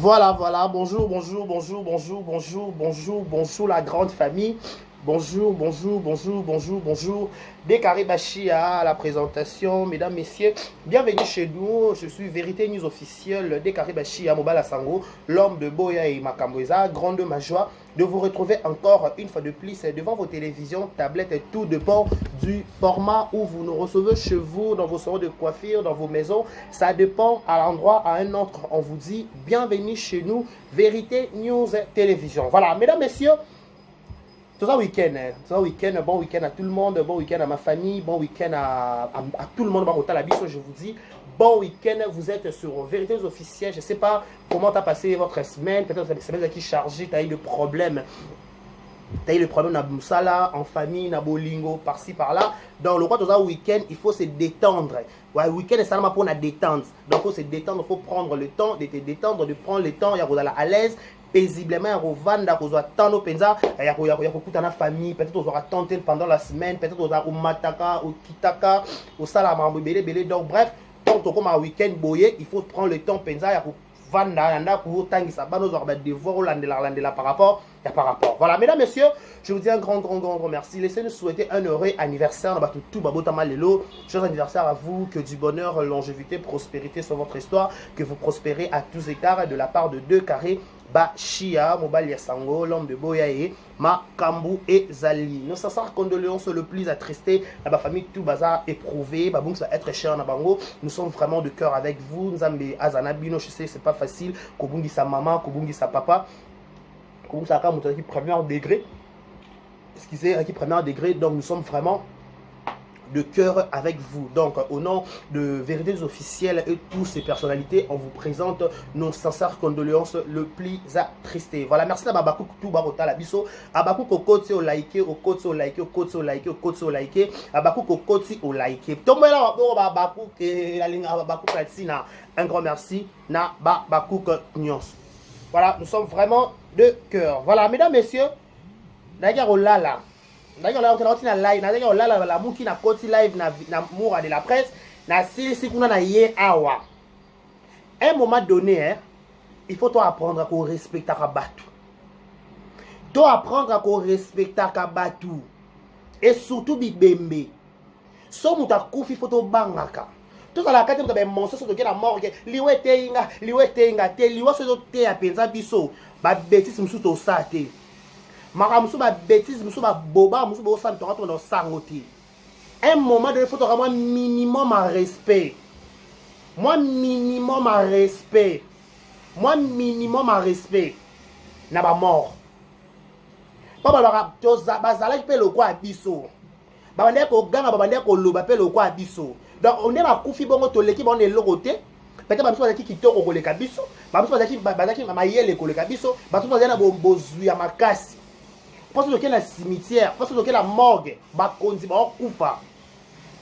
Voilà, voilà. Bonjour, bonjour, bonjour, bonjour, bonjour, bonjour, bonjour la grande famille. Bonjour, bonjour, bonjour, bonjour, bonjour. Décarré Bachia à la présentation, mesdames, messieurs. Bienvenue chez nous. Je suis Vérité News officielle. Décarré Bachia, Mobala Sango, l'homme de Boya et Makamboeza. Grande ma joie de vous retrouver encore une fois de plus devant vos télévisions, tablettes et tout dépend du format où vous nous recevez chez vous, dans vos salons de coiffure, dans vos maisons. Ça dépend à l'endroit, à un autre. On vous dit bienvenue chez nous, Vérité News Télévision. Voilà, mesdames, messieurs, tout ça week-end, hein. Tout ça week-end, bon week-end à tout le monde, bon week-end à ma famille, bon week-end à tout le monde. Je vous dis bon week-end, vous êtes sur Vérités officielles. Je ne sais pas comment tu as passé votre semaine, peut-être une semaine qui chargée, tu as eu des problèmes. Tu as eu le problème na mosala, en famille, na bolingo, par-ci, par-là. Dans le roi, dans un week-end, il faut se détendre. Ouais, week-end, c'est seulement pour la détente. Donc, il faut se détendre, il faut prendre le temps de te détendre, de prendre le temps, il y a à l'aise paisiblement ya kovanda, kozwa temps mpenza ya kokuta na famille. Peut-être ozwaka temps te pendant la semaine, peut-être ozala omataka, okitaka, osala makambo ebele ebele. Donc bref, tant tokóma week-end boye, il faut prendre le temps mpenza ya kovanda na ndako, otangisa bana, ozwaka badevoir, olandela landela par rapport ya par rapport. Voilà, mesdames, messieurs, je vous dis un grand, grand, grand, grand merci. Laissez-nous souhaiter un heureux anniversaire na bato tout babotama lelo. Joyeux anniversaire à vous, que du bonheur, longévité, prospérité sur votre histoire, que vous prospérez à tous égards de la part de Deux Carrés Bashia, mobali ya sango, l'homme de Boya et Makambu et Zali. Nos sincères condoléances le plus attristé à ma famille, tout baza éprouvé, babung ça être cher na bango. Nous sommes vraiment de cœur avec vous. Nzambe aza na bino, je sais, c'est pas facile. Kobungisa maman, kobungisa papa. Kobungisa ka moto qui premier degré. Excusez, qui premier degré. Donc nous sommes vraiment de cœur avec vous. Donc, au nom de Vérités officielles et toutes ces personnalités, on vous présente nos sincères condoléances le plus attristées. Voilà, merci à Babakou tout barota la biso. Abakou kokoti o like, okoti o like, okoti o like, okoti o like, Abakou kokoti o like. Tombela bo Babakou ke la linga Babakou Platina. Un grand merci na Babakou nyonso. Voilà, nous sommes vraiment de cœur. Voilà, mesdames, messieurs, d'ailleurs olala. D'ailleurs olala na live, nazalaki olala, lamuki na koti live na Moura de la presse, na silisi kuna na ye awa. Un moment donné, hein, il faut to apprendre à korespectaka bato. To apprendre à korespectaka bato. Et surtout bibembe. So moto akufi, faut tobangaka. Tozalaka te moto baémotion. So toke na morgue, liwa eteyi nga, liwa eteyi nga te. Liwa so ezoteya mpenza biso, babêtises mosusu tosala te, makambo mosusu, babêtises mosusu, baboba mosusu bosala tonga tonga osango te. Un moment donné, faut toka mwa minimum ya respect, mwa minimum ya respect, mwa minimum ya respect na bamort, mpo balobaka bazalaki mpe lokwa ya biso, babandaki koganga, babandaki koloba mpe lokwa ya biso. Donc nde bakufi bongo, toleki bango na eloko te. Peut-être bamosusu bazalaki kitoko koleka biso, bamosusu bazalaki mayele koleka biso, bato bazalaki na bozwi ya makasi. Mpo soki tokei na cimetière, mpo soki tokei na morgue, bakonzi baokufa,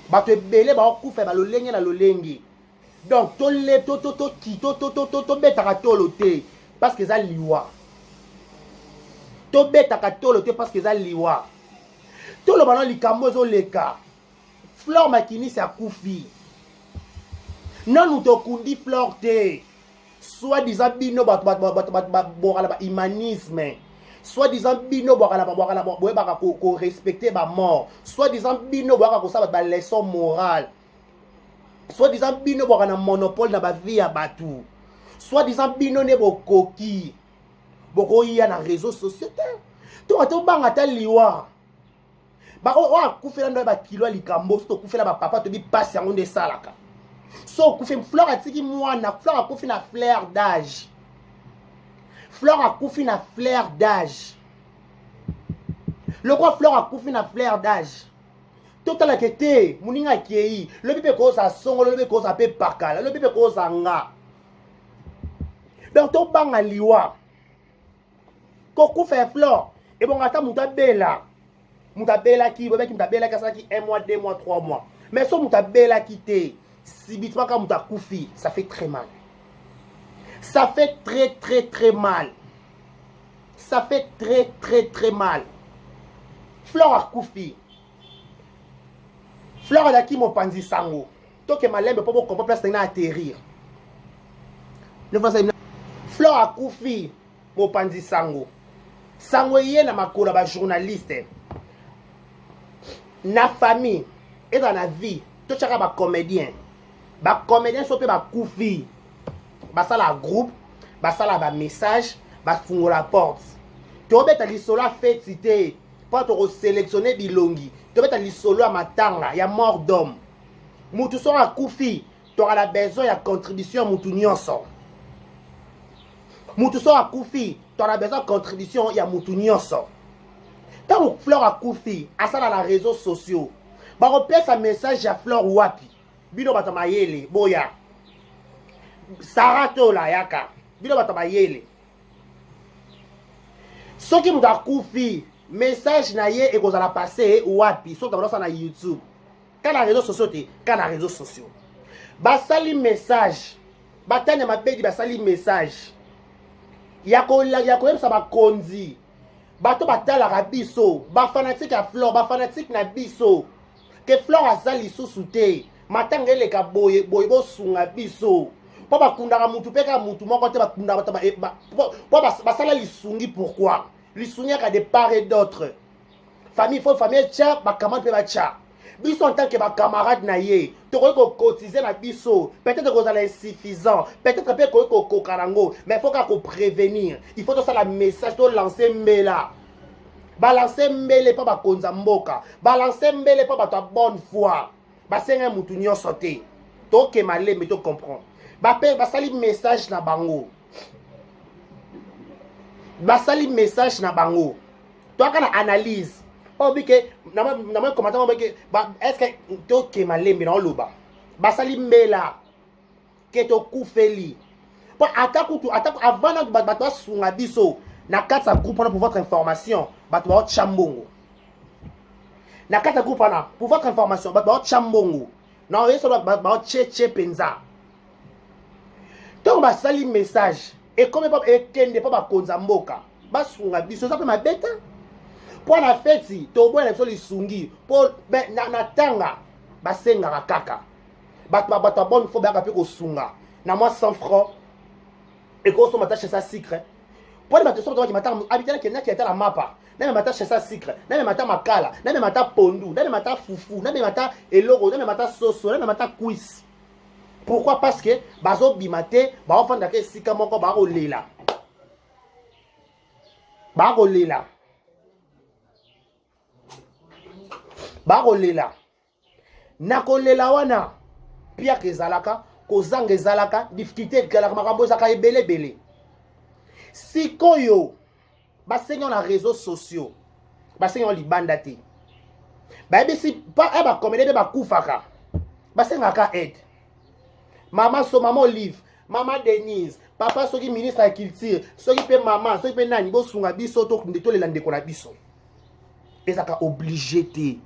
bato ebele baokufa ya balolenge na lolenge. Donc tobetaka tolo te parce que eza liwa. Tobetaka tolo te parce que eza liwa. Toloba na likambo ezoleka. Flore Makinisi akufi, nanu tokundi Flore te. Soi-disant bino bato babokala bahumanisme, soi-disant bino bwakala boyebaka korespecte bamort, soi-disant bino boyaka kosala bato baleçon morale, soi-disant bino bwaka na monopole na bavie ya bato, soi-disant bino nde bokoki bokoya na réseau sociaux te. Tonga tobanga ata liwa oyo akufela ndo bakilo ya likambo. So tokufela bapapa, toyebi mpasi yango nde esalaka. So okufi, Flore atiki mwana. Flore akufi na fleur d'âge. Flore akufi na fleur d'âge. Lokwa Flore akufi na fleur d'âge, totalaka te moninga akei. Lobi mpe kozala songolo, lobi kozala mpe pakala, lobi mpe kozala nga. Donc tobanga liwa. Kokufa ya Flore, ebongo ata moto abela, moto abelaki, boyebaki moto abelaki, asalaki 1 mois, 2 mois, 3 mois. Mais so moto abelaki te, subitement kaka moto akufi, ça fait très mal, ça fait très très très mal, ça fait très très très mal. Flore akufi. Flore azalaki mopanzi sango. Toke malembe mpo bocomprendre place ndenge na atterrir. Flore akufi, mopanzi sango, sango eye na makolo ya bajournaliste na famille, ezala na vie. Totyaka bacomédien, bacomédien so mpe bakufi, basala groupe, basala bamessage, bafungola porte. Tobeta lisolo ya feti te mpo tokosélectionne bilongi. Tobeta lisolo ya matanga, ya mort d'homme. Mutu soki akufi, toka na besoin ya contribution ya mutu nyonso. Mutu soki akufi, toka na besoin ya contribution ya mutu nyonso. Ntango Flore akufi, asala na réseaux sociaux, bakopesa message ya Flore wapi? Bino bato mayele, boya. Sara Tola, yaka. Bino bato mayele, soki moto akufi, message na ye ekozala passe wapi? Soki tabadosala na YouTube, ka na réseaux sociaux te, ka na réseaux sociaux basali message, batani ya mabedi basali message ya koyebisa bakonzi, bato batalaka biso, bafanatike ya Flore, bafanatike na biso, ke Flore aza lisusu te, matanga eleka boye boye, bosunga biso, mpo bakundaka mutu mpe kaka mutu moko te, bakundaka bato mpo basala lisungi. Pourquoi lisungi yaka de part et d'autre? Famille, faut famille etya, bacamarade mpe batya. Biso en tant que bacamarade na ye, tokoki kocotiser na biso. Peut-être kozala insuffisant, peut-être mpe ekoki kokoka nango, mais faut kaka koprévenir. Il faut tosala message, tolance mbela, balance mbele mpo bakonza mboka, balance mbele mpo bato ya bonne foi. Basengai mutu nyonso te, tokema lembe, tocomprendre. Bape basali message na bango, basali message na bango. Toyaka na analyse oyo bike na moi commentaire bike. Est ce que tokema lembe na oloba basali mbela ke tokufeli? Mpo ata kutu, ata avant na bato basunga biso na kati ya groupe wana, pour votre information, bato baotya mbongo na kati ya groupe wana. Pour votre information, bato baotya mbongo na oyeso, baotyetie mpenza. Ntango basali message, ekomi ekende mpo bakonza mboka basunga biso. Eza mpe mabe te mpo na feti toboya na biso lisungi, mpo na tanga basengaka kaka bato. Bato ya bonne foi bayaka mpe kosunga na mwa 100 francs, ekosomba ata chasse sucre. Mpo bato so bato matanga abitala, kendaki ata na mapa, namema ata chasse sucre, namema ata makala, namema ata pondu, namema ata fufu, namema ata eloko, namema ata soso, namema ata cuisse. Pourquoi? Parce que bazobima te, baofandaka esika moko, bakolela, bakolela, bakolela. Na kolela wana, piaka ezalaka, kozanga ezalaka, difficulté ezalaka, makambo ezalaka ebele ebele. Sikoyo basengi na réseaux sociaux, basengi yango libanda te. Bayebisi bacomédien mpe bakufaka, basengaka aide. Mama so, mama Olive, mama Denise, papa soki ministre ya culture, soki mpe mama, soki mpe nani, bosunga biso, tolela ndeko na biso. Ezalaka obligé te,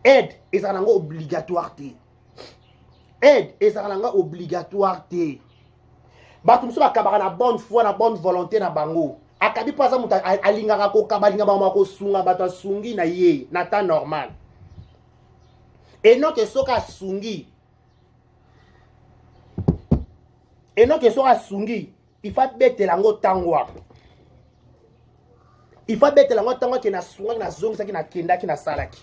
aide ezalaka nango obligatoire te, aide ezalaka nango obligatoire te. Bato mosusu bakabaka na bonne foi, na bonne volonté na bango. Akabi mpo aza moto alingaka kokaba, alingaka bango kosunga bato, asungi na ye na temps normal. Enoke soki asungi, enoke soki asungi, il faut abetela yango ntango wana, il faut abetela yango ntango ake nasungaki, nazongisaki, nakendaki, nasalaki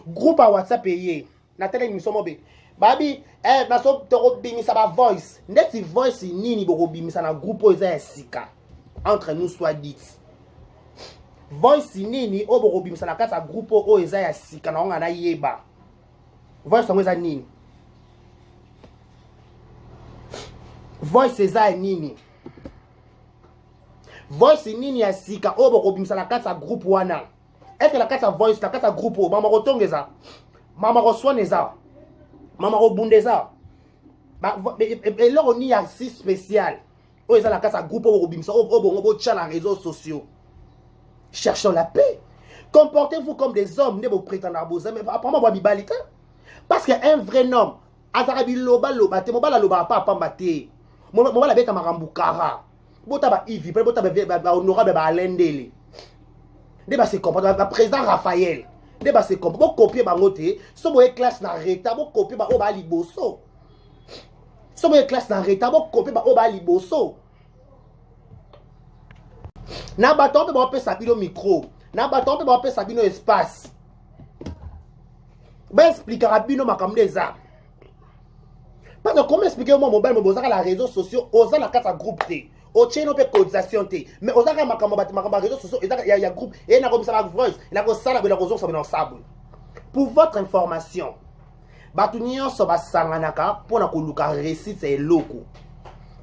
groupe ya WhatsApp. Eye natala émission mobe babi naso tokobimisa bavoice. Ndeti voice nini bokobimisa na groupe oyo eza ya sika? Entre nous soit dit, voice nini oyo bokobimisa na kati ya groupe oyo eza ya sika? Na onga nayeba voice yango eza nini, voice eza ya nini, voice nini ya sika oyo bokobimisa na kati ya groupe wana? Eke na kati ya voice, na kati ya groupe oyo, mama kotonga eza, mama koswana eza, mama kobunda eza, eloko nini ya si spécial oyo eza na kati ya groupe oyo bokobimisa, oyo bongo botya na réseaux sociaux? Cherchons la paix, comportez-vous comme des hommes. Nde boprétendaka boza, mais apparemment bwa mibali te, parce que un vrai homme azalaka bilobaloba te. Mobali alobaka pa apamba te, mobali abeta makambo kara. Bota ba ivi mpe bota bahonorable, baalendele nde base comporte, baprésident Raphaël nde base comporte. Bokopie bango te. So boye classe na retard, bokopie baoyo baa liboso. So boye classe na retard, bokopie baoyo baa liboso. Na bato mpe bapesa bino micro, na bato mpe bapesa bino espace, baexplikaka bino makambo nde eza. Parce que comment expliquer moi mobile bozaka la réseaux sociaux, oza na kati ya groupe te, otie no mpe cotisation te, mais oza kaka makambo makambo ya réseaux sociaux eza ya groupe eye nakobisa ba voice, nakosala boye, nakozongisa boye, nakosala boye. Pour votre information, bato nyonso basanganaka mpona koluka réussite ya eloko,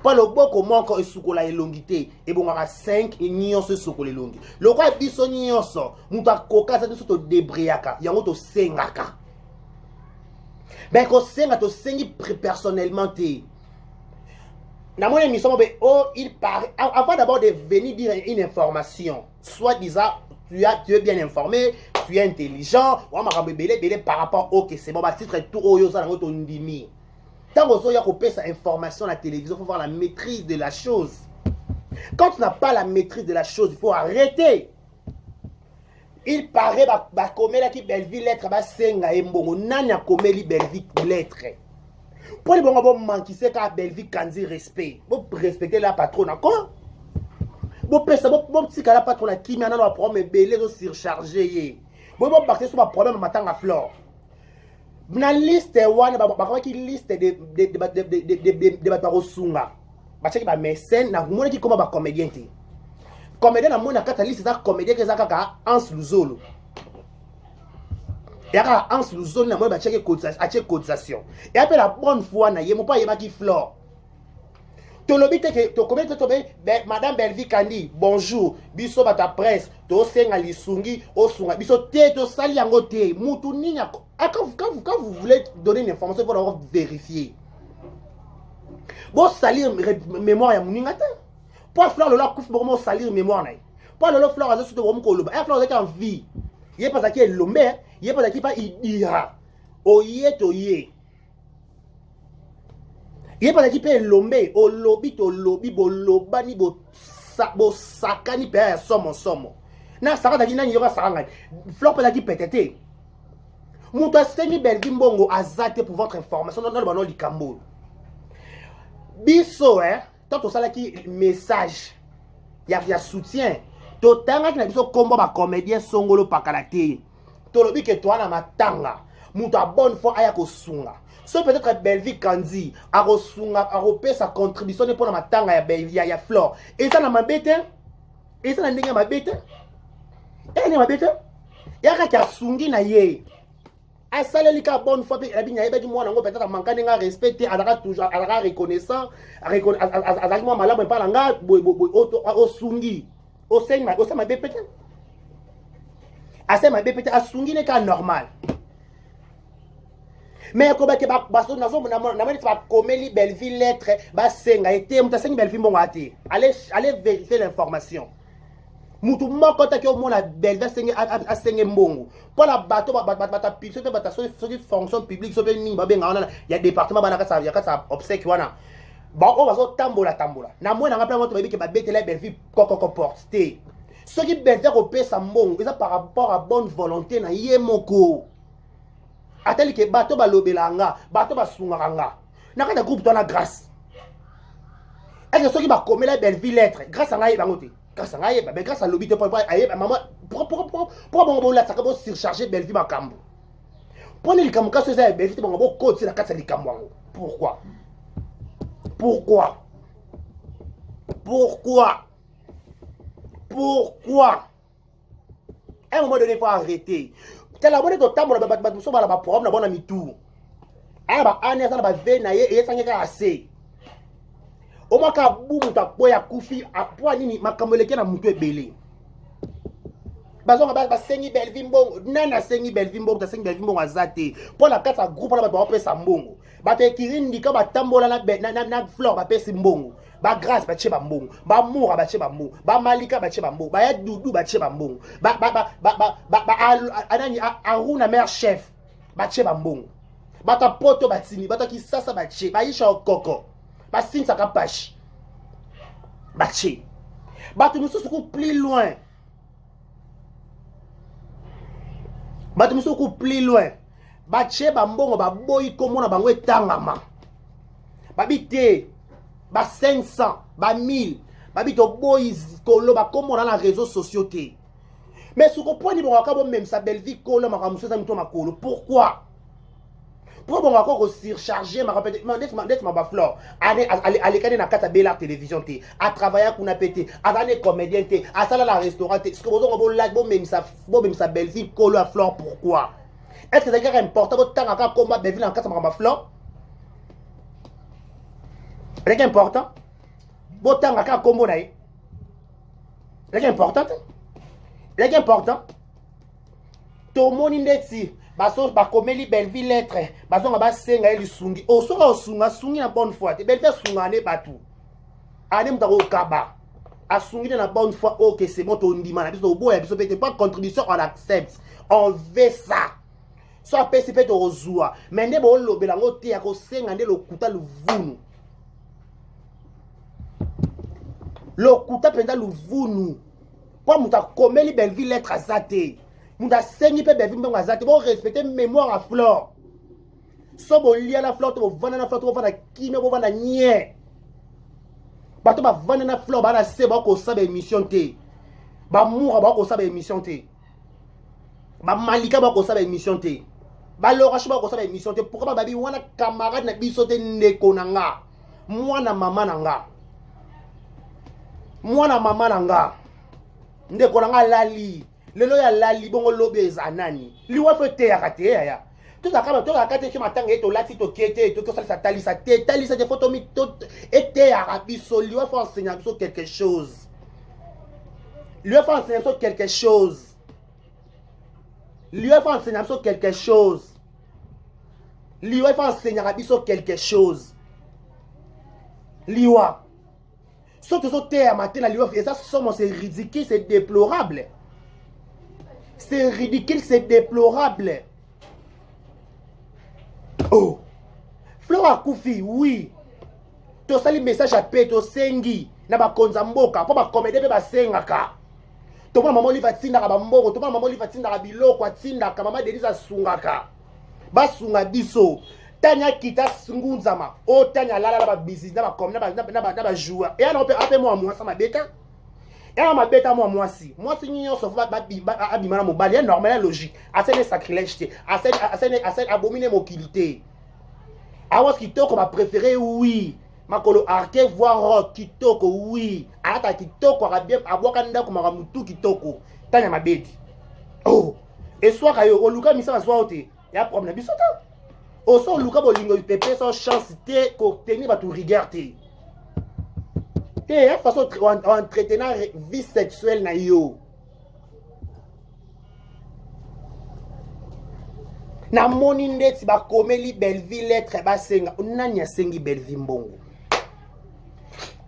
mpo loboko moko esukola elongi te, ebongaka 5 nyonso esukola elongi. Lokola biso nyonso moto akoka aza, biso todebreyaka yango, tosengaka ben kosenga, tosengi personnellement te. Namoni émission moko oh, il paraît, avant d'abord de venir dire une information soit disant tu es bien informé, tu es intelligent, wa makambo ebele ebele par rapport, ok, c'est bon, batitre tout oyo oza nango tondimi. Ntango ozoya kopesa information na télévision, faut voir la maîtrise de la chose. Quand tu n'as pas la maîtrise de la chose, il faut arrêter. Il paraît bakomelaki Bellevie lettre, basenga ye mbongo. Nani akomeli Bellevie lettre? Mpo libongo bomankise kaka Bellevie Kandi respect, borespecte la patron ako, bopesa, botikala patron na kimia. Nano baproblème ebele ezosurcharge ye, boye bobakisa so baproblème matanga Flore. Na liste wana bakomaki liste de bato bakosunga, batiaki bamécène. Namonaki koma bacomédien te. Comédien namoni na kati ya liste eza comédien ke eza kaka Anse Luzolo, eya kaka Anse Luzolo. Namoni batiaki, atie cotisation, eya mpe la bonne foi na ye mo mpo ayebaki Flore. Tolobi te ke tokomi te, tobe Madame Bellevie Kandi, bonjour, biso bato ya presse tosenga lisungi, osunga biso te. Tosali yango te. Mutu nini? Quand vous voulez donner une information, il faut d'abord vérifier. Bosalir mémoire ya moninga te. Mpo Flore lelo akufi, bokomi osalir mémoire na ye. Mpo lelo Flore aza soki bokomi koloba e Flore azalaki en vie, ye mpe azalaki elombe, ye mpe azalaki mpa idira oye toye, ye mpe azalaki mpe elombe. Olobi, tolobi, bolobani, bosakani mpe ya somosomo na saka azalaki nani? Yoka saka ngai Flore mpe azalaki pete te. Moto asengi Bellevie mbongo aza te. Pour votre information, naloba no likambo oyo biso ntango tosalaki message ya soutien, totangaki na biso nkombo bacomédien songolo pakala te. Tolobi ke toa na matanga, moto ya bonne foi aya kosunga. So peut-être Bellevie Kandi akosunga, akopesa contribution ne mpona matanga ya Flore, eza na mabe te, eza na ndenge ya mabe te, eza ndenge mabe te. Ya kaka asungi na ye, asaleli kaka bonne foi mpe abi ayebaki mwana yango, peut-être amanka ndenge arespect te, azalaka toujours, azalaka reconnaissant, azalaki mwa malamu epai na nga. Osungi, osali mabe mpe te, asali mabe mpe te, asungi ne kaka normal. Mais ekobaki namoni ti bakomeli Bellevie lettre, basenga ye te. Moto asengi Bellevie mbongo ate, allez vérifier l'information. Mutu moko taki omona Bellevie asenge mbongo mpona bato bato soki bato soki fonction publique so mpe nini babenga wana ya département bana kati ya kati ya obsèque wana, baoyo bazotambola tambola. Namoni nanga mpe moto bayebi ke babetela Bellevie kokoko porte te. Soki Bellevie akopesa mbongo, eza par rapport à bonne volonté na ye moko. Atali ke bato balobelaka nga, bato basungaka nga na kati ya groupe to na grâce. Est soki bakomela Bellevie lettre, grâce anga ayeba yango te, grâce anga ayeba, mais grâce alobi te ayeba. Mama, pourquoi bongo bolataka bosurcharge Bellevie makambo? Mpona likambo kasi eza ya Bellevie te, bongo bokoti na kati ya likambo yango. Pourquoi, pourquoi, pourquoi, pourquoi? À un moment donné, il faut arrêter. Tala boni totambola, bato mosusu bala baproblème na bona mitu aya baane aza na bave na ye, eyesangi kaka se omwaka bu moto akboya akufi. Mpo nini makambo eleki na motu ebele? Bazonga basengi Bellevie mbongo. Nani asengi Bellevie mbongo? Asengi Bellevie mbongo aza te. Mpo na kati ya groupe wana bato baopesa mbongo, bato ekiri ndika batambola na Flore bapesi mbongo, bagrâce batie bambongo, bamoura batie bambongo, bamalika batie bambongo, baya dudu batie bambongo, anani Aruna mare chef batie bambongo, bato ya poto batini, bato ya Kisasa batie, baisha okoko basinisaka pashi batie, bato mosusu ku plus loin, bato mosusu ku plus loin batie bambongo, baboyi komona bango etangama, babi te ba 500, ba 1000. Babi toboyi koloba komona na réseaux sociaux te. Mais soko pwani bongaka bomemisa Bellevue kolo makambo mosusu eza mito makolo. Pourquoi? Mpo bongaka ko surcharger makambo ndeti ma baflore alekani na kati ya Bellart télévision te, atravailla kuna mpe te, aza ne comédien te, asala na restaurant te. Siko bozonga bomemisa bomemisa Bellevue kolo ya Flore pourquoi? Est ce que ezalaki kaka important botanga kaka komba Bellevue na kati ya makambo ya Flore? Ezalaki important botanga kaka kombo na ye? Ezalaki important te, ezalaki important. Tomoni ndeti baso bakomeli Bellevue lettre, bazonga basenga ye lisungi. Osoka osunga asungi na bonne foi te. Bellevue asunga ane bato ane moto akokaba asungi nde na bonne foi. Ok, c'est bon, tondima na biso, toboya biso mpe te. Pas contribution, on accepte, on veut ça. So apesi mpe tokozwa, mais nde boolobela yango te ya kosenga nde lokuta luvunu, lokuta mpenza luvunu. Mpo moto akomeli Bellevue lettre aza te, moto asengi mpe Bellevue mbongo aza te. Borespecte mémoire ya Flore. So bolia na Flore to bovanda na Flore to bovanda kimia, bovanda nye. Bato bavanda na Flore baa na se, bakosala baémission te. Bamoura bakosala baémission te, bamalika bakosala baémission te, balorache bakosala baémission te. Pourquoi? Bababi wana camarade na biso te. Ndeko na nga, mwana mama na nga, mwana mama na nga, ndeko na nga alali lelo oyo, alali bongo lobi eza nani? Liwa fo eteyaka te yaya. Tozalaka te ke matanga ye tolati tokie te, toki osalisa talisa te, talisa te. Fo eteyaka biso. Liwa fo enseignaka biso quelque chose. Liwa fo enseignaka biso quelque chose. Liwa fo enseignaka biso quelque chose. Liwa fo enseignaka biso quelque chose. Liwa, soki tozoteyama te na liwa, eza somo. C'est ridicule, c'est déplorable, c'est ridicule, c'est déplorable. Oh, Flore akufi, oui, tosali message ya pe tosengi na bakonzi ya mboka mpo bacomédien mpe basengaka. Tomona Mama Olive atindaka bambongo, tomona Mama Olive atindaka biloko, atindaka, Mama Denise asungaka. Basunga biso. Tani akita ngunzama oyo, tani alala na babisi na bajoueur eya nango mpe ape mwa mwasi mabeta eya mabeta. Mwa mwasi, mwasi nyonso fo abima na mobali ya normal, ya logique. Asali sacrilège te, asali abomi ne mokili te. Awasi kitoko, bapréféré, oui, makolo arke, voix rock kitoko, oui, alata kitoko, abwaka ndako makambo tu kitoko. Tanya mabedi, oh, eswaka yo oluka misala zwa yo te, ya problème na biso te. Oso oluka bolingo pepe so chance te, kotenir bato rigueur te te, ya façon entretenant vie sexuelle na yo. Namoni ndeti bakomeli Bellevue lettre basenga. Nani asengi Bellevue mbongo?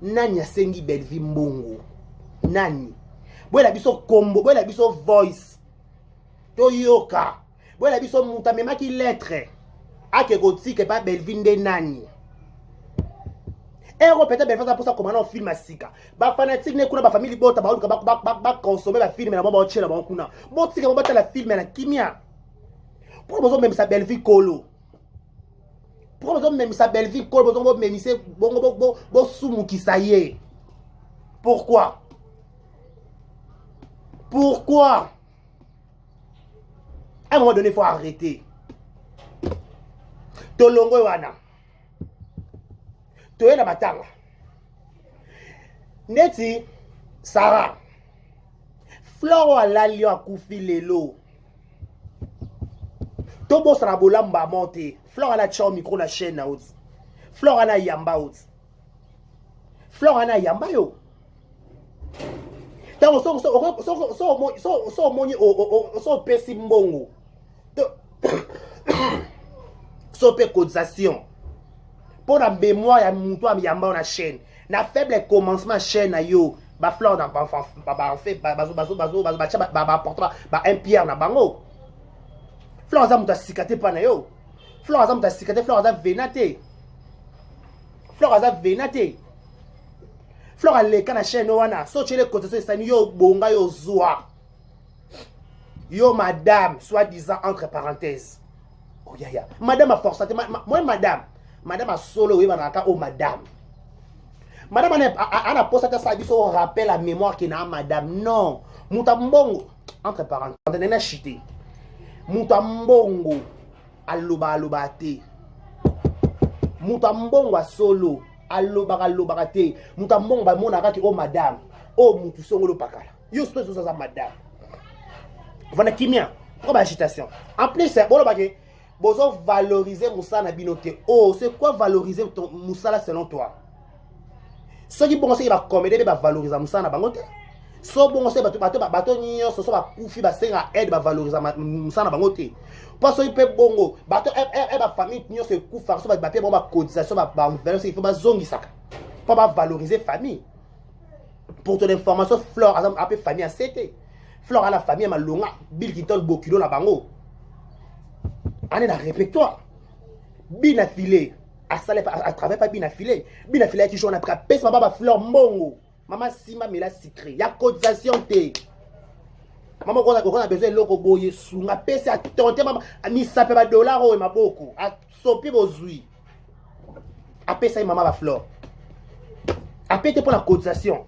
Nani asengi Bellevue mbongo? Nani? Boyela biso kombo, boyela biso voice toyoka. Boyela biso moto amemaki lettre ake kotika epa Bellevue nde nani? Ero peut-être Bellevue aza mposa koma na film ya sika. Bafanatique ne kuna, bafamille bota baoluka baconsommer bafilm na bango, baotiela bango kuna. Botika bango batala film na kimia. Mpo bozomemisa Bellevue kolo, mpo bozomemisa Bellevue kolo, bozongo bomemise bongo, bosumukisa ye. Pourquoi? Pourquoi? À un moment donné, il faut arrêter. Tolongo wana, toye na matanga neti Sara Flore oyo alali yo akufi lelo. Tobosana bolamu bamo te. Flore ana tia micro na chaîne na oti, Flore ana yamba oti, Flore ana yamba yo. Ntango so omoni so opesi mbongo so mpe cotisation mpo na mémoire ya motu ayamba yo na chaîne, na faible commencement chaîne na yo, baflore batia baporte ba un pierre na bango. Flore aza moto ya sika te mpa na yo. Flore aza moto ya sika te. Flore aza vena te. Flore aza vena te. Flore aleka na chaîne wana. So otyele cotisation esani yo, bonga yo zwa yo madame soit disant entre parenthèse. Oh yaya, madame aforça te. Moi madame, madame asolo oyebanaka o madame. Madame ana posa te asala biso rappel à mémoire ke na madame. Non, moto ya mbongo, entre parenthèse, nena chite, moto ya mbongo aloba alobaka te. Moto ya mbongo ya solo alobaka alobaka te. Moto ya mbongo bamonaka ke o oh, madame, o oh, motu songolo pakala, yo soki ozoza madame, vanda kimia. Pourquoi ba agitation? En plus bolobake bozo valoriser mosala na bino te. Oh, c'est quoi valoriser ton mosala selon toi? Soki bongo, soki bacomédie mpe bavalorisa mosala na bango te, so bongo soki bato bato bato nyonso so bakufi basenga aide, bavalorisa mosala na bango te. Mpo soki mpe bongo bato bafamille nyonso ekufaka, so bape bango bacotisation, baenveloppe, soki il faut bazongisaka mpo bavaloriser famille. Pour ton information, Flore aza ape famille ya se te. Flore ala famille ya malonga. Bill Clinton bokilo na bango ane na répertoire bina filet asala à travers pas bina filet. Bina filet ayaki jour na apesa mama bafleur mbongo. Mama simba mela sucré ya cotisation te. Mama okoza besoin eloko boye, sunga, pesi atonte mama misape badollar oyo maboko asopi bozwi, apesa ye mama bafleur. Ape te mpo na cotisation,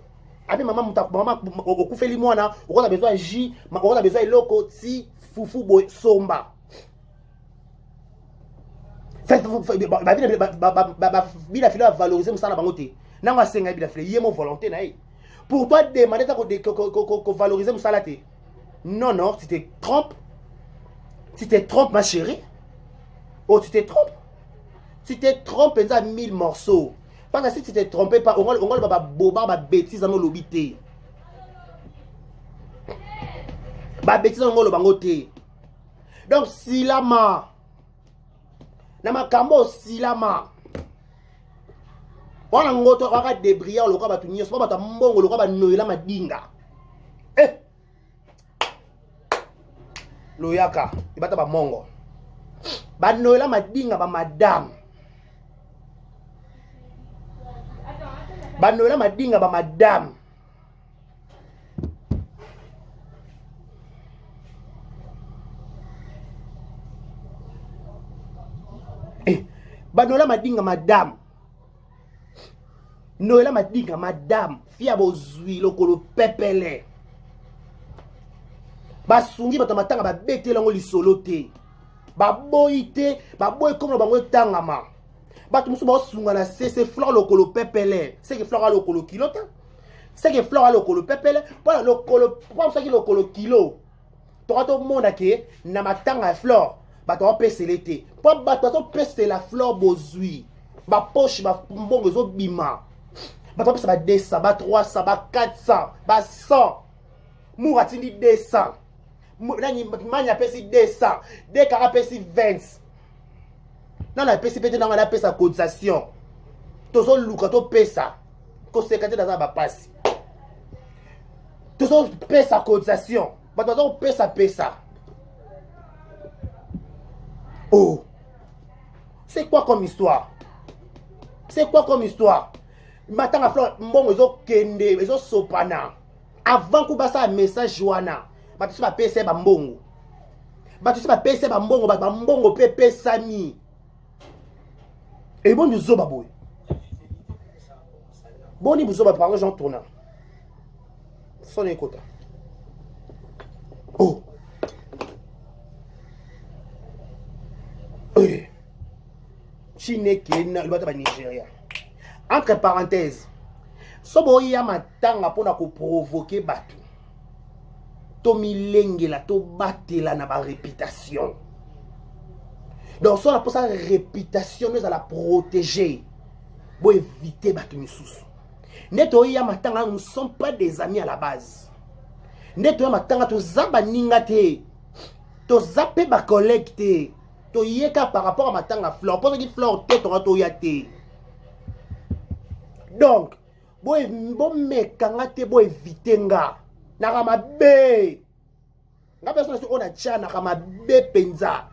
ape mama, mama okufeli mwana, okoza besoin ya jus, okoza besoin eloko ti fufu boye, somba. Bila file avaloriser mosala na bango te. Nango asenga bila file ye mo volonté na ye. Pour toi demander ta kovaloriser mosala te, non non, tu te trompes, tu te trompes, ma chérie. Oh, tu te trompes, tu te trompes mpenza mille morceaux. Parce que si tu te trompes pas, ongoloba baboba babétise yango olobi te, babétise yango oloba yango te. Donc silama na makambo, osilama wana ngoto waka débrouillard lokola bato nyonso, mpo bato ya mbongo lokola banoyela madinga eh! Loyaka ebata bamongo banoyela madinga, bamadame banoyela madinga, bamadame eh, banoela madinga, madame Noela Madinga, madame fia bozwi lokolo pepele, basungi bato ya matanga, babeteli yango lisolo te, baboyi te, baboyi komona bango etangama. Bato mosusu baosunga na sese Flore lokolo pepele, seke Flore alokolo kilo te, seke Flore alokolo pepele mpona lokolo mpo soki lokolo kilo toka tomona ke na matanga ya Flore bato baopesele te, mpo bato bazopesela Flore bozwi bapoche, bambongo ezobima, bato bapesa ba 200, ba 300, ba 400, ba 100. Mour atindi 200, nani mani apesi 200, Dekar apesi 20, nani apesi mpe te. Nanga napesa cotisation, tozoluka topesa, koseka te, naza bapasi, tozopesa cotisation, bato baza kopesapesa. Oh, c'est quoi comme histoire? C'est quoi comme histoire? Matanga Flore, mbongo ezokende, ezosopana. Avant ku basala message wana, bato so bapesa ye bambongo, bato so bapesa ye bambongo, bato bambongo mpe epesami. Eboni buzoba boye? Boni buzoba? Pardon, Jean tourna son ekota. Oh eh. Chineke lobata banigeria, entre parenthèse, so boya matanga mpona koprovoke bato, tomilengela, tobatela na baréputation. Donc so na mposa réputation no ezala protégé, boevite bato misusu. Nde toya matanga, nous sommes pas des amis à la base. Nde toya matanga, toza baninga te, toza mpe bacollègue te. Toyeka par rapport à matanga Flore, mpo soki Flore te, tonga toya te. Donc bomeka nga te, boevite nga, naka mabe nga mpe soki oyo natya naka mabe mpenza,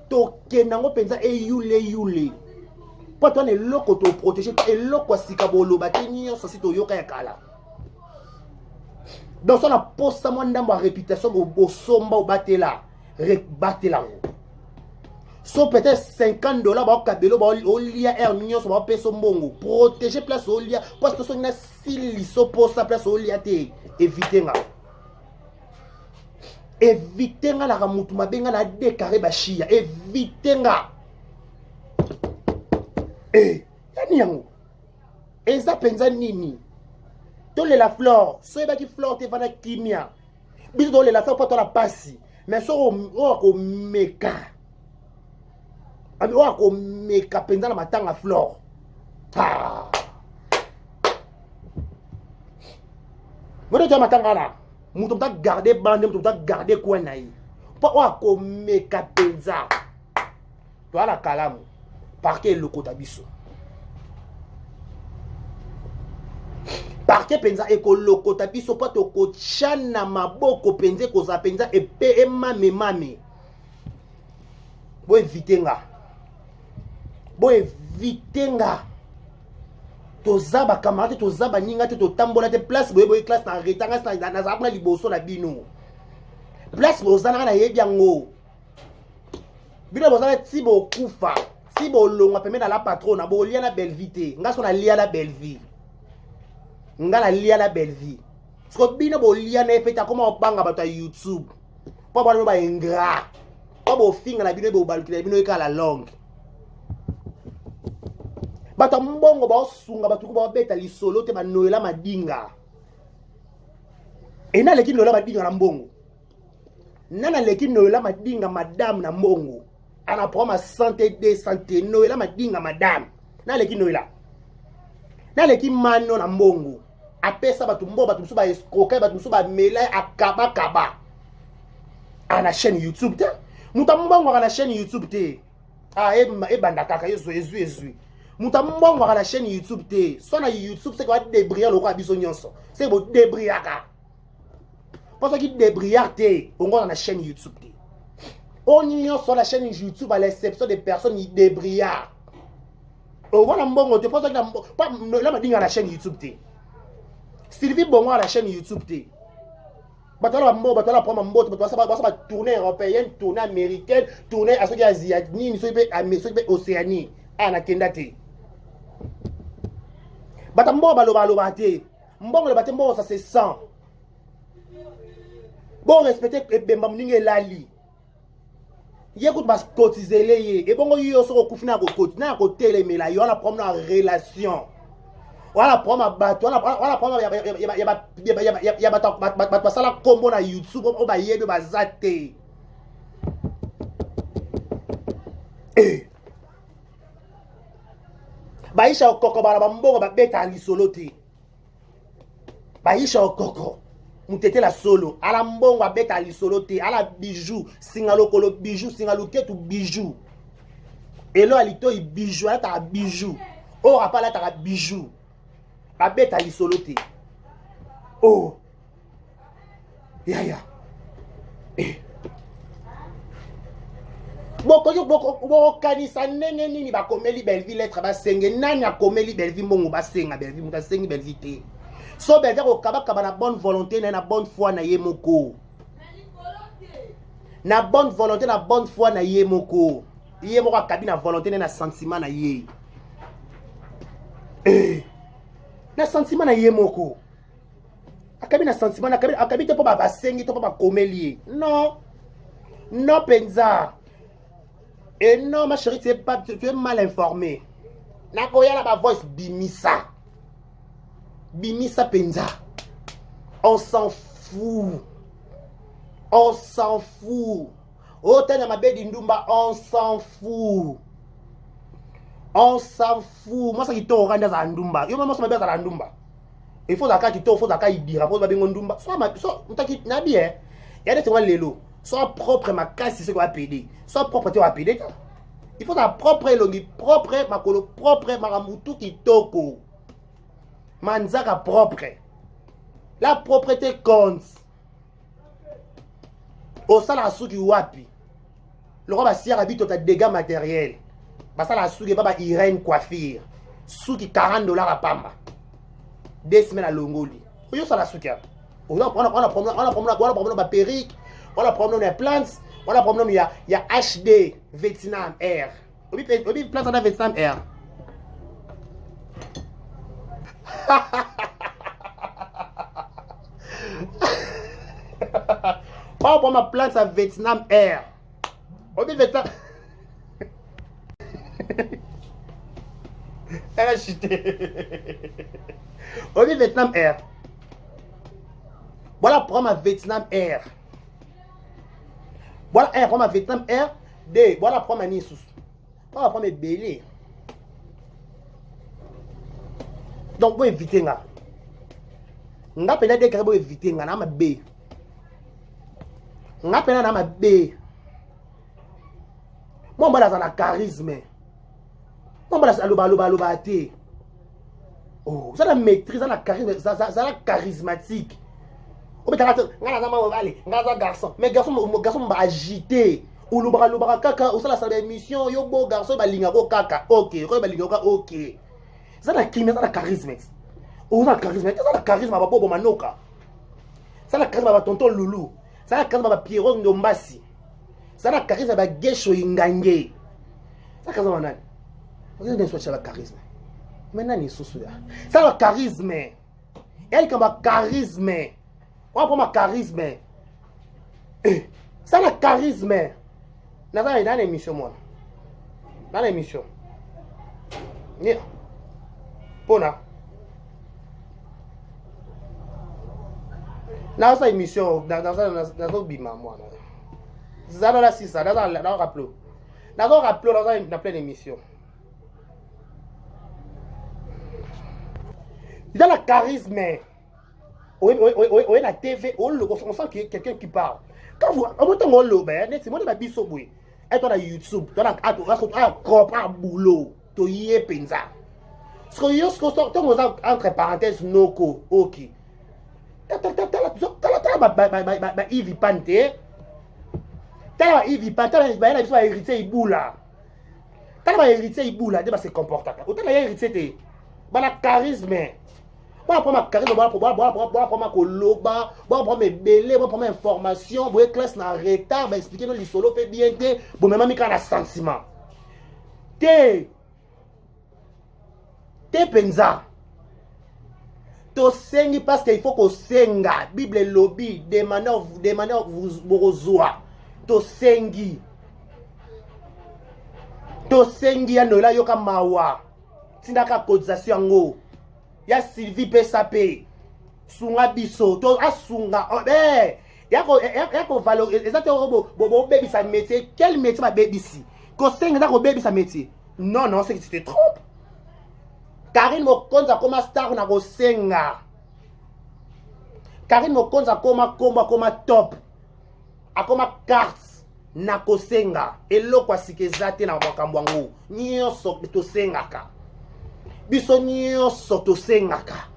tokende yango mpenza eyule eyule, mpo to wana eloko toprotege te, eloko ya sika boloba te, nyonso si toyoka ya kala. Donc so na posa mwa ndambo ya réputation, bosomba, obatela, batela yango. So peut-être 50 $ baokabelo, olia aire nyonso, baopesa mbongo. Protéger place olia, parce que soki nasiliso posa place olia te, évite nga, évite nga. Naka mutu mabe nga na déclaré bashiya, évite nga. E yani yango eza mpenza nini? Tolela Flore. So oyebaki Flore te, vana kimia. Biso tolela Flore mpo tola pasi, mais so oyo akomeka, oyo akomeka mpenza na matanga Flore. Moto toya matanga wana, moto moto agarde bande, moto moto agarde coin na ye, mpo oyo akomeka mpenza, toya na kalamu parke elokota biso. Parke mpenza ekolokota biso, mpo tokotya na maboko mpenza, ekozala mpenza epe emamemame. Boevite nga, boevite nga. Toza bacamarade te, toza baninga te, totambola te. Place boye boye, classe na retard, nga nazala kuna liboso na bino. Place boza nanga, nayebi yango. Bino bozala ti bokufa, ti bolongwa pembe na la patrona, bolia na Bellevie te. Nga so nalia na Bellevie, nga nalia na Bellevie. Siko bino bolia na ye mpe te. Akoma obanga bato ya YouTube mpo bana bino baingrat, mpo bofinga na bino, bobalukila na bino ekala la longue. Bato ya mbongo baosunga bato ko baobeta lisolo te. Banoela Madinga ena aleki Noela Madinga na mbongo. Nani aleki Noela Madinga madame na mbongo? Ana problème ya santé de santé. Noela Madinga madame na aleki Noela, na aleki mano na mbongo. Apesa bato mbongo, bato mosusu baescroquer, bato mosusu bamela, akabakaba. Ana chaîne YouTube te. Moto ambongwaka na chaîne YouTube te. Ah, ebanda kaka ezwi, ezwi, ezwi. Moto ambongwaka na chaîne YouTube te. So na YouTube seke badébrouillard lokola biso nyonso, seke bodébrouillaka, mpo soki débrouillard te, ongona na chaîne YouTube te. Oyo nyonso na chaîne YouTube, à l'exception des personnes débrouillard, omona mbongo te. Mpo soki la Madinga na chaîne YouTube te, Sylvie Bongo na chaîne YouTube te. Bato wana bambongo, bato wana proma mbote, bato basa batournée européenne, tournée américaine, tournée soki Asie nini, soki mpe Océanie. Aya nakenda te. Bato mbongo balobaloba te. Mbongo loba te, mbongo ça se sent. Bon, respecte ebemba moninga elali ye kutu bakotizele ye. Ebongo yo soki okufi, na na ya kotelemela yo wana, problème na relation wana, problème ya bato wana, problème ya bato basala nkombo na YouTube oyo bayebi baza te. Baisha okoko bala bambongo, babetaka lisolo te. Baisha okoko mutetela solo ala mbongo, abeta lisolo te. Ala bijou, singa lokolo bijou, singa luketu bijou, elo ya litoi bijou, alataka bijou oyo apa alataka bijou, babeta lisolo te. Oh yaya, eh. Bokoki bokokanisa ndenge nini bakomeli Bellevie lettre, basenge nani akomeli Bellevie mbongo, basenga Bellevie? Moto asengi Bellevie te. So Bellevie akokabakaba na bonne volonté na ye, na bonne foi na ye moko, na bonne volonté, na bonne foi na ye moko. Ye moko akabi na volonté na ye, na sentiment na ye, eh. Na sentiment na ye moko akabi, na sentiment akabi, akabi te mpo basengi to mpo bakomeli ye. Non, non mpenza. Et non, ma chérie, tu es, pas, tu es mal informé. Nakoya na bavoice. Bimisa, bimisa mpenza. On s'en fout, on s'en fout. Otanya mabedi ndumba, on s'en fout, on s'en fout. Mwasa kitoko kaka nde azala ndumba? Yo mwasa mabe azala ndumba? Il faut ozalaka kitoko, faut ozalaka ibira mpo babengo ndumba. So mutaki nabi e ya neti ngo lelo, so propre makasi soki wapede, so propre te wapede te. Il faut ozala propre, elongi propre, makolo propre, makambo tu kitoko, manzaka propre. La propreté compte. Osalaka suki wapi? Lokola basiaka bitota dégâts matériel, basalaka suki epa ba Irene Coiffure, suki 40 $ apamba, 2 semaines alongoli. Oyo osala suki apa, wana problème baperruque, wana problème ya plante. Wana problème ya HD Vietnam Air. Obi place na Vietnam Air. Oyo boma place ya Vietnam Air. Obi Vietnam. Elle a chuté. Obi Vietnam Air. Voilà problème ya Vietnam Air. Voilà un problème ya Vietnam Air. Deux, voilà problème ya nini susu. Voilà problème ebele. Donc bo éviter nga. Nga pena déclaré bo éviter nga na mabe. Nga pena na mabe. Moi mobali aza na charisme. Moi mobali aloba aloba aloba te. Oh, za na maîtrise, za na charisme, za na charismatique. Obetaka te, nga naza mobali, nga naza garçon. Mais garçon, garçon ba agité. Olobaka lobaka kaka, osala sala émission, yo beau garçon balingako kaka. OK, oyo balingako kaka, OK. Za na kimia, za na charisme. Oza na charisme, za na charisme ba bobo manoka. Za na charisme ba tonton Loulou. Za na charisme ba Pierrot Ndombasi. Za na charisme ba Gesho Ingange. Za charisme ba nani? Oza nde soit ba charisme. Mais nani susu ya? Za ba charisme. Elle kamba charisme. Wa poma charisme. Eh, ça la charisme. Naza na émission moi. Na émission. Ni pona. Naza émission, naza nazo bima mwana. Zala la sisa, naza na rappelo. Nazo rappelo naza na pleine émission. Eza la charisme. Oye na TV, on sent qu'il y a quelqu'un qui parle. Quand vous, on ntango oloba, neti moni ba biso boye. Eto na YouTube, to na a boulot, to ye penza. Siko yo siko ntango oza entre parenthèses noko, ok. Tala tala ba Yves Pan te. Tala ba Yves Pan, tala ba na biso ba héritier Ibula. Tala ba héritier Ibula nde ba se comportaka. Otala ya héritier te. Bana charisme. Bana proma charisme, bana bana proma koloba, bana proma ebele, bana proma information, boye classe na retard, ba expliquer no lisolo pe bien te, bo memami kaka na sentiment. Te. Te penza. Tosengi parce que il faut kosenga. Bible elobi, demandez, demandez bokozwa. Tosengi. Tosengi ya Noël ayoka mawa. Tindaka cotisation yango. Ya Sylvie pesa pe. Sunga biso. To asunga. Oh, eh, ya ko ya ko valoriser eza te bo bo bebisa métier. Quel métier ba bebisi? Kosenga eza kobebisa métier. Non, non, c'est que tu te trompes. Karine Mokonzi akoma star na kosenga. Karine Mokonzi akoma kombo, akoma top. Akoma carte na kosenga. Eloko ya sika eza te na makambo yango. Nyonso tosengaka. Biso nyonso tosengaka.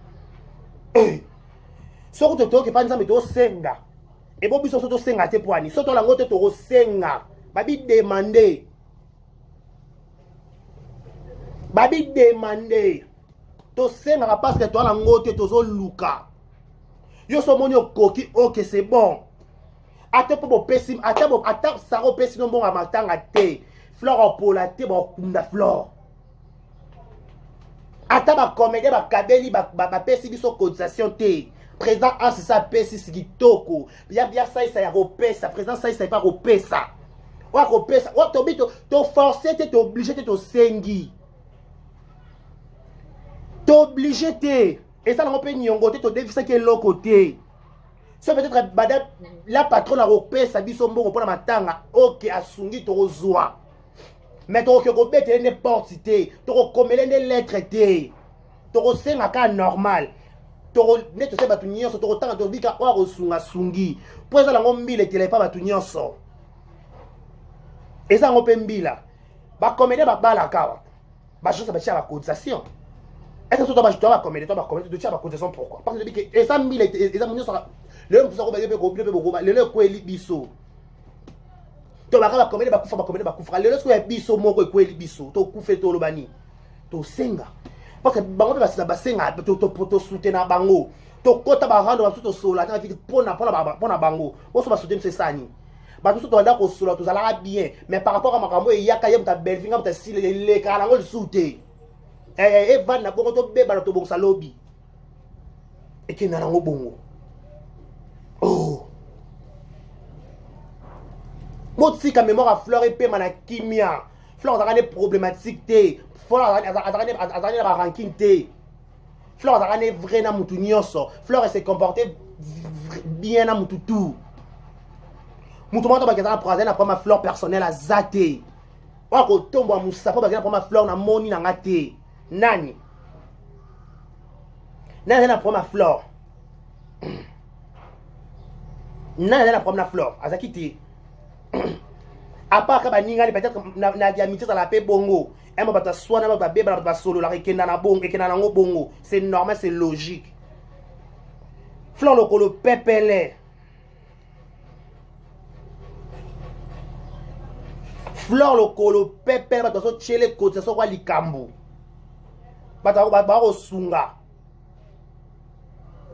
Soki totoki pa Nzambe tosenga. Ebo biso so tosenga te poani. So tolango te tokosenga. Babi demander. Babi demander. Tosengaka parce que toala ngo te tozoluka. Yo so moni okoki, ok c'est bon. Ata po bopesi, ata bo, ata saro opesi no mbongo ya matanga te. Flore opola te, bakunda Flore. Ata ba comédien bakabeli bapesi biso cotisation te. Président Ansisa apesi kitoko. Ya ya saisa ya kopesa, président saisa epa kopesa. Oya kopesa, oya tobi to to forcer te, to obliger te, to sengi. To obliger te. Eza nango pe niongo te, to defisaki eloko te. So peut-être bada la patronne akopesa biso mbongo mpona matanga, ok asungi tokozwa. Mais tokoki kobetele nde porte te, tokokomele nde lettre te. Tokosenga kaka normal. Toko nde tose bato nyonso tokotanga tobika oyo akosunga sungi. Po eza nango mbila etela epa bato nyonso. Eza yango mpe mbila. Ba comédien babalaka awa. Ba chose batia ba cotisation. Est-ce que toi ba comédien, toi ba comédien, tu ba cotisation pourquoi? Parce que eza mbila eza nyonso lelo mosusu akoba ye mpe bino mpe bokoba lelo ekweli biso. To baka ba comédien bakufa, ba comédien bakufa. Lelo soki ya biso moko ekweli biso, tokufe toloba nini? Tosenga. Parce que bango mpe basila basenga, to soutenir bango. Tokota ba rando basu tosola ta vite pona pona pona bango. Boso ba soutenir biso esani. Bato mosusu tobanda kosolola, tozalaka bien, mais par rapport a makambo eyaka, ye moto abelvi, nga moto asila, elekaka nango lisusu te. Evanda bongo, tobebana, tobongisa lobi, ekenda nango bongo. Oh, botika mémoire ya Fleur epema na kimia. Fleur azalaka ne problématique te, Fleur azalaka ne na barancune te, Fleur azalaka ne vrai na mutu nyonso. Fleur se comportait bien na mutu tout. Mutu moko tobaki azala azali na problème ya Fleur personnel aza te. Oyo akotombwa mosapo bakei na problème ya Fleur, namoni na nga te. Nani nani azali na problème ya Fleur? Nani azali na problème na Fleur? Azalaki te, à part ka baningani peut-être na amitié ezala mpe bongo. Ema bato aswana, bato babebana, bato basololaka, ekenda na bongo, ekenda nango bongo, c'est normal, c'est logique. Fleur lokolo pepele, Fleur lokolo pepele, bato bazotiele cotisation kwa likambo, bato bakosunga.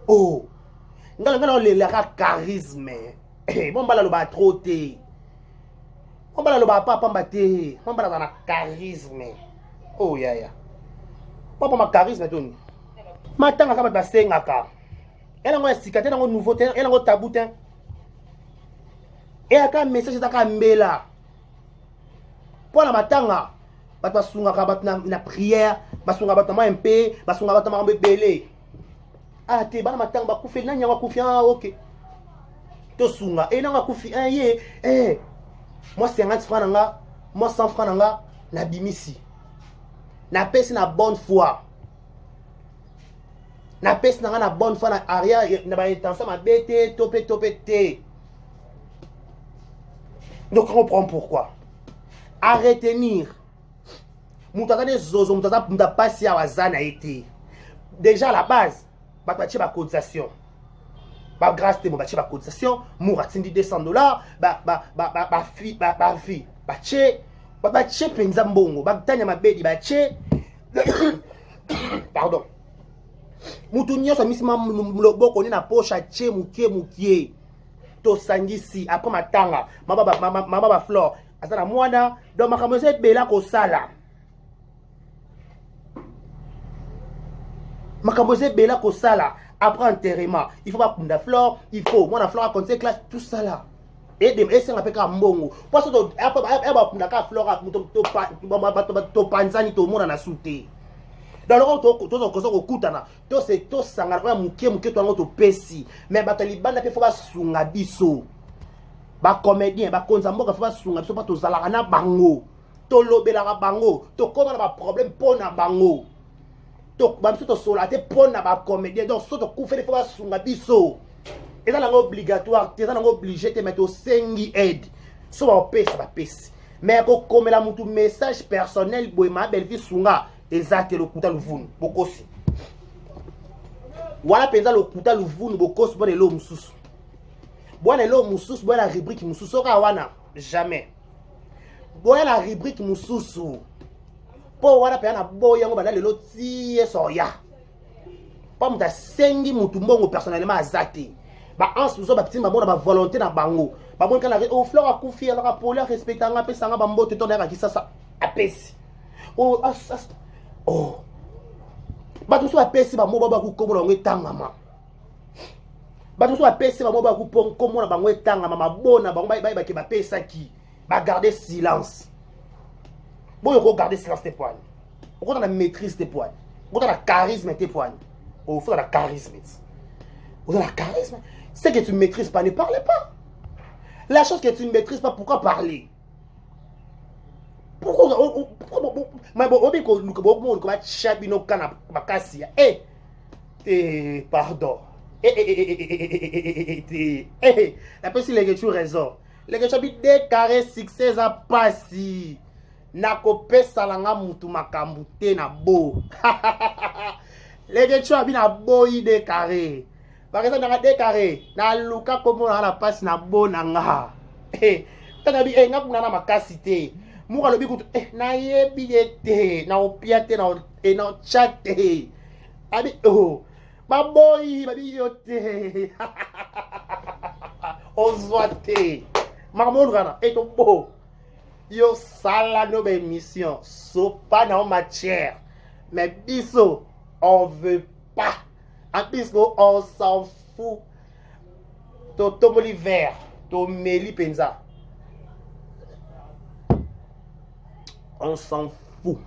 Oh, ngai ngai naolelaka charisme. Mombala alobaka trop te, mombala alobaka pa pamba te, mombala aza na charisme. Oh yaya, papa, charisme toni matanga kaka bato basengaka elango ya sika te, nango nouveau te, elango tabu te, eyaka message ezaka mbela mpo na matanga. Bato basungaka bato na prière, basungaka bato na mwa mpe basungaka bato na makambo ebele. Ah te, bana matanga bakufeli nani yango akufi? Ah ok, tosunga e nango akufi ye eh, mwa 50 franc na nga, mwa 100 franc na nga, nabimisi, napesi na bonne foi, napesi na nga na bonne foi, na arrière na baintention mabe te, to mpe to mpe te. Donc on comprend pourquoi à retenir moto aza ne zozo, moto aza moto apasi awa aza na ye te. Déjà à la base bato batie bacotisation, bagrâce te mo batie bacotisation, mour atindi 200 $, bafi batie, batie mpenza mbongo, batanya mabedi batie, pardon, mutu nyonso amisi loboko nde na poche, atie mokie mokie, tosangisi. Après matanga, mama baflore aza na mwana, donc makambo eza ebele akosala, makambo eza ebele akosala. Après enterrement, il faut bakunda Flore, il faut mwana Flore acontinue classe, tout ça là esenga mpe kaka mbongo. Mpo so bakunda kaka Flore, topanzani, tomonana su te. Donc loko tozokosa kokutana, tosangana oyo moke moke, to yango topesi. Mais bato ya libanda mpe faut basunga biso, bacomédien, bakonzi ya mboka faut basunga biso, mpo tozalaka na bango, tolobelaka bango, tokóma na baproblème mpo na bango, babiso tosola te mpo na bacomédien. Donc so tokufeli, faut basunga biso. Eza nango obligatoire te, eza nango obligé te, mais tosengi aide. So bapesa, bapesi, mais kokomela mutu message personnel boye, ma Bellevie sunga, eza te. Lokuta luvunu, bokosi wana mpenza, lokuta luvunu, bokosi. Mpona eloko mosusu bwana, eloko mosusu boya na rubrique mosusu. Soki wana jamais boya na rubrique mosusu, mpo wana mpenza na boya yango banda lelo ti yeso ya mpo moto asengi motu mbongo personnellement aza te. Baanse mosusu bapetini bango na bavolonté na bango, bamoni kaka o Fleur akufi, azaka poli, arespectanga, apesanga bambote to nayaka Kisasa, apesi. Oh, oh. Bato mosusu bapesi bango bakukomona bango etangama, bato mosusu bapesi bango bakukomona bango etangama, mabona bango bayebaki bapesaki, bagarde silence. Boyo kogarde silence te poani okota na maîtrise te, poani okota na charisme te, poani ofuta na charisme ti oza na charisme. Ce que tu maîtrises pas, ne parle pas. La chose que tu ne maîtrises pas, pourquoi parler? Pourquoi obi koluka bokoluka batya bino kana makasi ya e te? Pardon, te, napesi Leketu raison. Leketu abi de carré succès eza pasi, nakopesala nga mutu makambo te na bo. Leketu abi na boyi de carré bakesa nanga de carré, naluka komona na pasi na bo na nga. Tata bi nga kuna na makasi te. Moko alobi kutu nayebi ye te, naopia te, naotya te. Abi oh, baboyi, babi yo te, ozwa te. Makambo olukana eto bo yo sala no ba émission sopa na matière, mais biso on veut pas. En plus on s'en fout. Totomboli verre, tomeli mpenza, on s'en fout.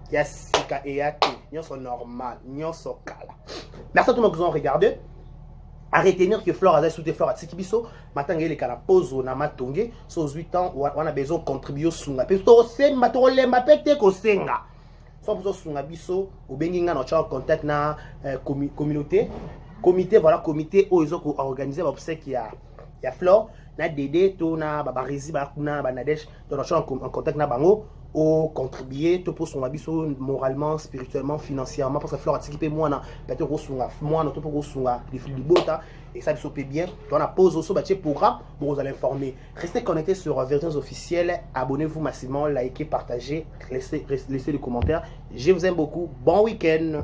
Ya sika eya te, nyonso normal, nyonso kala. Merci à tout le monde qui nous ont regardé. À retenir que Flore aza sute, Flore atiki biso. Matanga eleka na pozo na Matonge. So ozwi temps wana, besoin contribue, osunga mpe, tokosemba, tokolemba mpe te kosenga. So mposo osunga biso, obengi nga na otya contact na communauté, comité, voilà, comité oyo eza koorganiser baobsèques ya Flore na Dede to na babaresi bakuna na banadege. Donc otya en contact na bango, ocontribuer to mpo osunga biso moralement, spirituellement, financièrement, parce que Flore atiki mpe mwana. Peut-être kosunga mwana to mpo kosunga libota et ça biso mpe bien. To na pause oso batie programme, bokozala informé. Restez connectés sur Versions Officielles. Abonnez-vous massivement, likez, partagez, laissez, laissez les commentaires. Je vous aime beaucoup. Bon week-end.